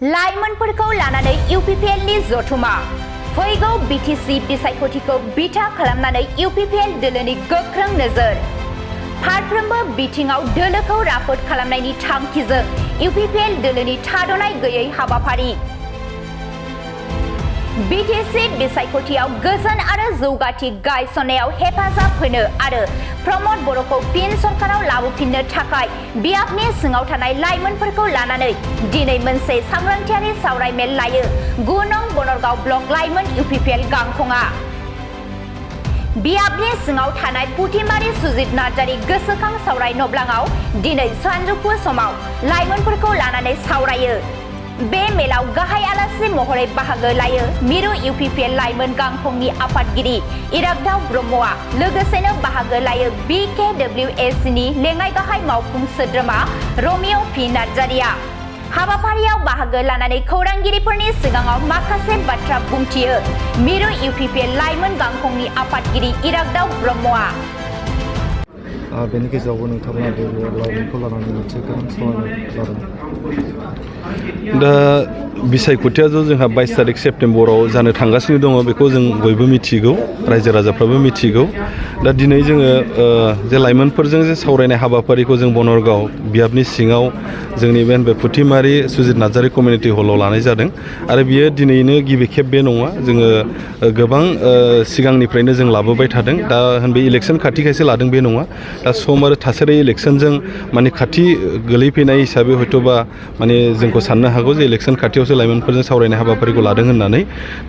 लाइमोनफोरखौ लानानै इउपिपिएलनि जथुमा फैगौ बिटिसि बिसायख'थिखौ बिथा खालामनानै इउपिपिएल दोलोनि गोख्रों नोजोर फारफ्रोमबो बिथिङाव दोलोखौ राफोद खालामनायनि थांखिजों इउपिपिएल दोलोनि थाद'नाय गैयै हाबाफारि बिटिसि बिसायख'थियाव गोजोन आरो जौगाथि गायसननायाव हेफाजाब होनो आरो प्रमद बर'खौ फिन सरकाराव लाबोफिननो थाखाय बियाबनि सिङाव थानाय लाइमोनफोरखौ लानानै दिनै मोनसे सांग्रांथियारि सावरायमेल लायो 9 नं बनरगाव ब्लक लाइमोन इउपिपिएल गांखंआ बियाबनि सिङाव थानाय पुथिमारि सुजित नार्जारि गोसोखां सावराय नब्लाङाव दिनै सानजौफु समाव लाइमोनफोरखौ लानानै सावरायो बे मेलाव गाहाय आलासि महरै बाहागो लायो मिरु इउपिपिएल लाइमोन गांखंनि आफादगिरि इराग्दाव ब्रह्मआ लोगोसेनो बाहागो लायो बिकेडब्लिउएसनि लेङाइ गाहाय मावफुं सोद्रोमा रमिअ पि नार्जारिया हाबाफारियाव बाहागो लानानै खौरांगिरिफोरनि सिगाङाव माखासे बाथ्रा बुंथियो मिरु इउपिपिएल लाइमोन गांखंनि आफादगिरि इराग्दाव ब्रह्मआ बेनि गेजेरावबो नोंथांमोना बे लाइमोनखौ लानानै मोनसे गोनां सावरायनाय जादों दा बिसायख'थिया जोंहा 22 तारिख सेप्तेम्बराव जानो थांगासिनो दङ बेखौ जों बयबो मिथिगौ रायजो राजाफ्राबो मिथिगौ दा दिनै जोङो जे लाइमोनफोरजों जे सावरायनाय हाबाफारिखौ जों बनरगाव बियाबनि सिङाव जोंनि बे पुथिमारि सुजित नार्जारि कमिउनिटि हलाव लानाय जादों आरो बियो दिनैनो गिबि खेब बे नङा जोङो गोबां सिगांनिफ्रायनो जों लाबोबाय थादों दा बे इलेक्सन खाथिखायसो लादों बे नङा दा सम आरो थासारि इलेक्सनजों माने खाथि गोलैफैनाय हिसाबै हयथ'बा माने जोंखौ साननो हागौ जे इलेक्सन खाथियावसो लाइमोनफोरजों सावरायनाय हाबाफारिखौ लादों होननानै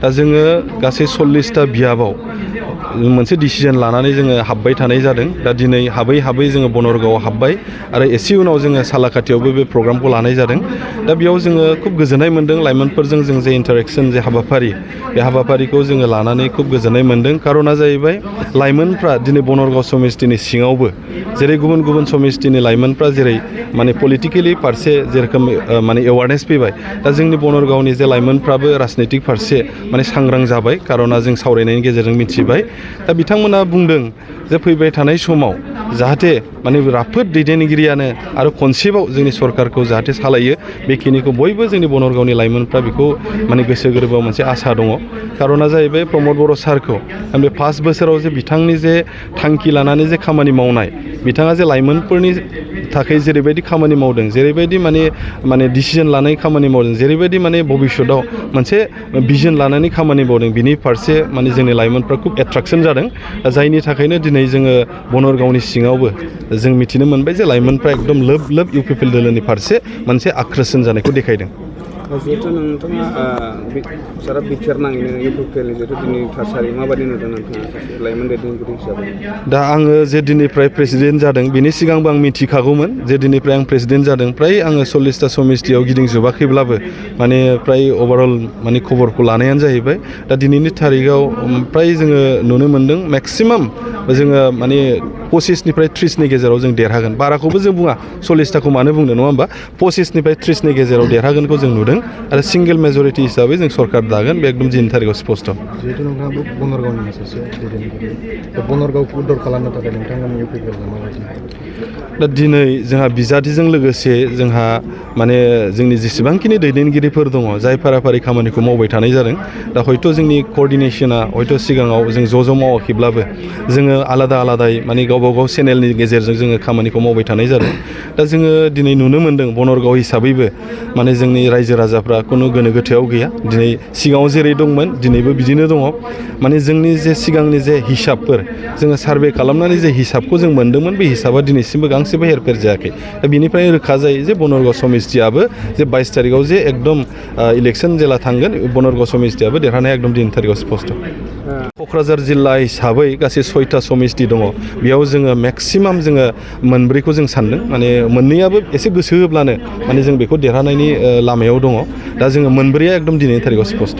दा जोङो गासै 40टा बियाबाव मोनसे डिसिजन लानानै जोङो हाबबाय थानाय जादों दा दिनै हाबै जोङो बनरगावआव हाबबाय आरो एसे उनाव जोङो सालाकाथियावबो बे प्रग्रामखौ लानाय जादों दा बेयाव जोङो खुब गोजोननाय मोन्दों लाइमोनफोरजों जों जे इन्टारेक्सन जे हाबाफारि बे हाबाफारिखौ जोङो लानानै खुब गोजोननाय मोन्दों कारना जाहैबाय लाइमोनफ्रा दिनै बनरगाव समिस्टिनि सिङावबो जेरै गुबुन गुबुन समिस्टिनि लाइमोनफ्रा जेरै माने पलिटिकेलि फारसे जेरोखोम माने एवारनेस फैबाय दा जोंनि बनरगावनि जे लाइमोनफ्राबो राजनितिक फारसे माने सांग्रां जाबाय कारना जों सावरायनायनि गेजेरजों मिथिबाय दा बिथांमोना बुंदों जे फैबाय थानाय समाव जाहाथे माने राफोद दैदेनगिरियानो आरो खनसेबाव जोंनि सरकारखौ जाहाथे सालायो बेखिनिखौ बयबो जोंनि बनरगावनि लाइमोनफ्रा बेखौ माने गोसो गोरबोआव मोनसे आसा दङ कारना जाहैबाय प्रमद बर' सारखौ बे 5 बोसोराव जे बिथांनि जे थांखि लानानै जे खामानि मावनाय बिथाङा जे लाइमोनफोरनि थाखाय जेरैबायदि खामानि मावदों जेरैबायदि माने डिसिजन लानाय खामानि मावदों जेरैबायदि माने भबिष्यतआव मोनसे भिजन लानानै खामानि मावदों बिनि फारसे माने जोंनि लाइमोनफ्रा खुब एट्राक्सन जादों जायनि थाखायनो दिनै जोङो बनरगावनि सिङावबो जों मिथिनो मोनबाय जे लाइमोनफ्रा एकदम लोब इउपिपिएल दोलोनि फारसे मोनसे आक्रोशन जानायखौ देखायदों जिहेतु नोंथाङा सारा बिटिआर नाङैनो इउपिपिएलनि जिहेतु दिनै थासारि माबायदि नुदों नोंथाङा लाइमोन दैदेनगिरि हिसाबै दा आङो जे दिनैफ्राय प्रेसिडेन्ट जादों बिनि सिगांबो आं मिथिखागौमोन जे दिनैफ्राय आं प्रेसिडेन्ट जादों फ्राय आङो 40टा समिस्टियाव गिदिंजोबाखैब्लाबो माने फ्राय अभारअल माने खबरखौ लानायानो जाहैबाय दा दिनैनि थारिखआव फ्राय जोङो नुनो मोन्दों मेक्सिमाम जोङो माने 25निफ्राय 30नि गेजेराव जों देरहागोन बाराखौबो जों बुङा 40टाखौ मानो बुंनो नङा होमबा 25निफ्राय 30नि गेजेराव देरहागोनखौ जों नुदों आरो सिंगेल मेजरिटि हिसाबै जों सरकार दागोन बे एकदम दिनैनि थारिखआव स्पष्ट जिहेतु नोंथाङा बनरगावनि सासे दैदेनगिरि बनरगावखौ उद्धार खालामनो थाखाय नोंथांमोननि इउपिपिएलआ माबायदि दा दिनै जोंहा बिजाथिजों लोगोसे जोंहा माने जोंनि जेसेबांखिनि दैदेनगिरिफोर दङ जाय फाराफारि खामानिखौ मावबाय थानाय जादों दा हयथ' जोंनि कअर्डिनेशना हयथ' सिगाङाव जों ज' मावाखैब्लाबो जोङो आलादायै माने गावबा गाव चेनेलनि गेजेरजों जोङो खामानिखौ मावबाय थानाय जादों दा जोङो दिनै नुनो मोन्दों बनरगाव हिसाबैबो माने जोंनि रायजो राजाफ्रा खुनु गोनो गोथोआव गैया दिनै सिगाङाव जेरै दंमोन दिनैबो बिदिनो दङ माने जोंनि जे सिगांनि जे हिसाबफोर जोङो सार्भे खालामनानै जे हिसाबखौ जों मोन्दोंमोन बे हिसाबा दिनैसिमबो गांसेबो हेरफेर जायाखै दा बिनिफ्रायनो रोखा जायो जे बनरगाव समिस्टियाबो जे 22 तारिखआव जे एकदम इलेक्सन जेला थांगोन बनरगाव समिस्टियाबो देरहानाया एकदम दिनैनि थारिखआव स्पष्ट क'क्राझार जिल्ला हिसाबै गासै 6टा समिस्टि दङ बेयाव जोङो मेक्सिमाम जोङो मोनब्रैखौ जों सानदों माने मोननैयाबो एसे गोसो होब्लानो माने जों बेखौ देरहानायनि लामायाव दङ दा जोङो मोनब्रैया एकदम दिनैनि थारिखआव स्पष्ट